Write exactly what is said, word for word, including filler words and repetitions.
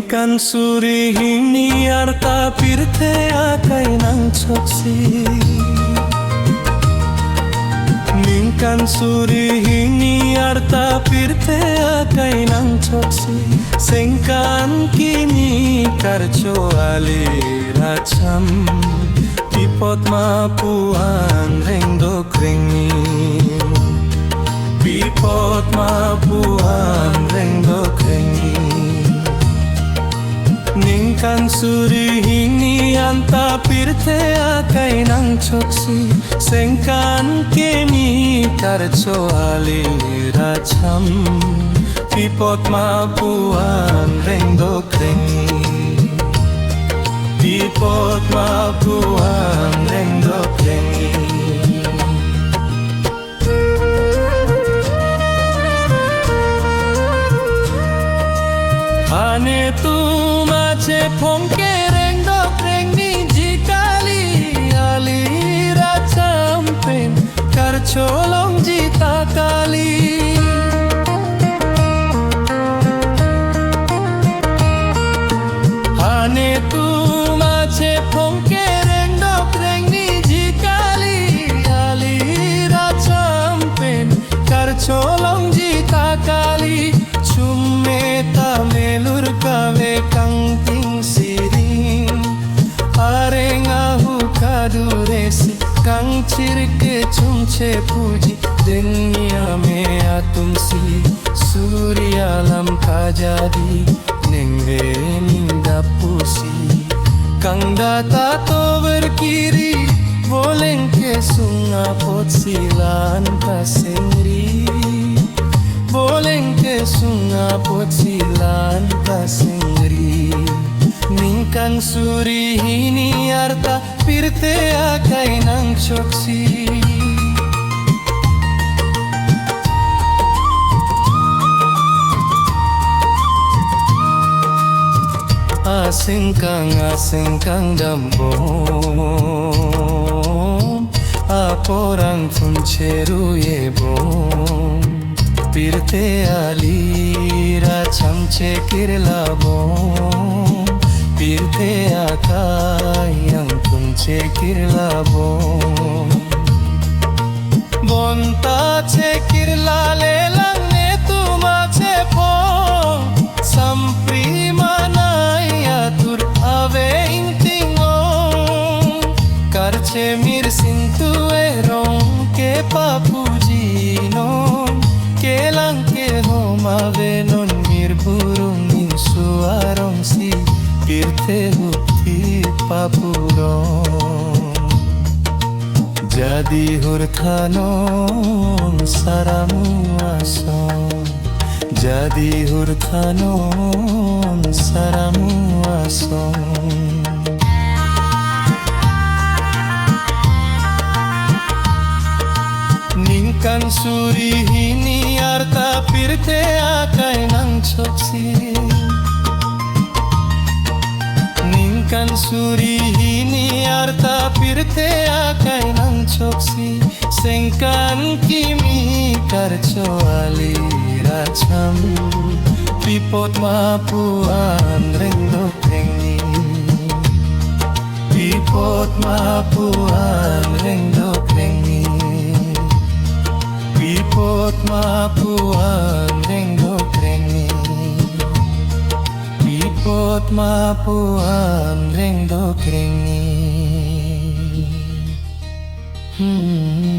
Ningkan suri hini arta pirthe akai nangchoksi. Ningkan suri hini arta pirthe akai nangchoksi. Sengkan kimi karcho alir acham. Pi apot ma pu an rengdok rengni. Pi apot ma pu an rengdok rengni. Ningkan suri hini anta pirthe akai nangchoksi. Sengkan kimi karcho alir acham. Pi apot ma pu an rengdok rengni. Pi apot ma pu an rengdok rengni. Ane tum achephong ke rengdok rengni ji kali, alir acham pen karcho longji ta kali. Ane tum achephong ke rengdok rengni ji kali, alir acham pen karcho longji ta kali. Chume ta melur kave kangting siring. Areng ahu kadure si kangchir ke chumche puji. Dengni ame atum si suri alam kajadi. Ningve ningdap pusi kangdat atovar kiri. Boleng kesung apotsi la-an kasengri. Boleng kesung apotsi la-an kasengri. Ningkan suri hini arta pirthe akai nangchoksi. Asengkang asengkang dambom, aporang phun cheru-e bom. Pirthe alir acham chekirla bom, pirthe akai angkun chekirla bom. Bonta chekirla lelang netum achephong, sampri manai atur ave ingting ong. Karchemir sintu erong kepapuji non, kelang kehom ave non mir burung insu arongsi pirthe hupi papurong. Jadi hur thanon saramu asong. Jadi hur thanon saramu asong. Ningkan suri hini arta pirthe akai nangchoksi. Ningkan suri hini arta pirthe akai nangchoksi. Sengkan kimi karcho alir acham. Pi apot ma pu an rengdok rengni. Pi apot ma pu an rengdok rengni. Pi apot ma pu an rengdok rengni. Pi apot ma pu an rengdok rengni. Hmm.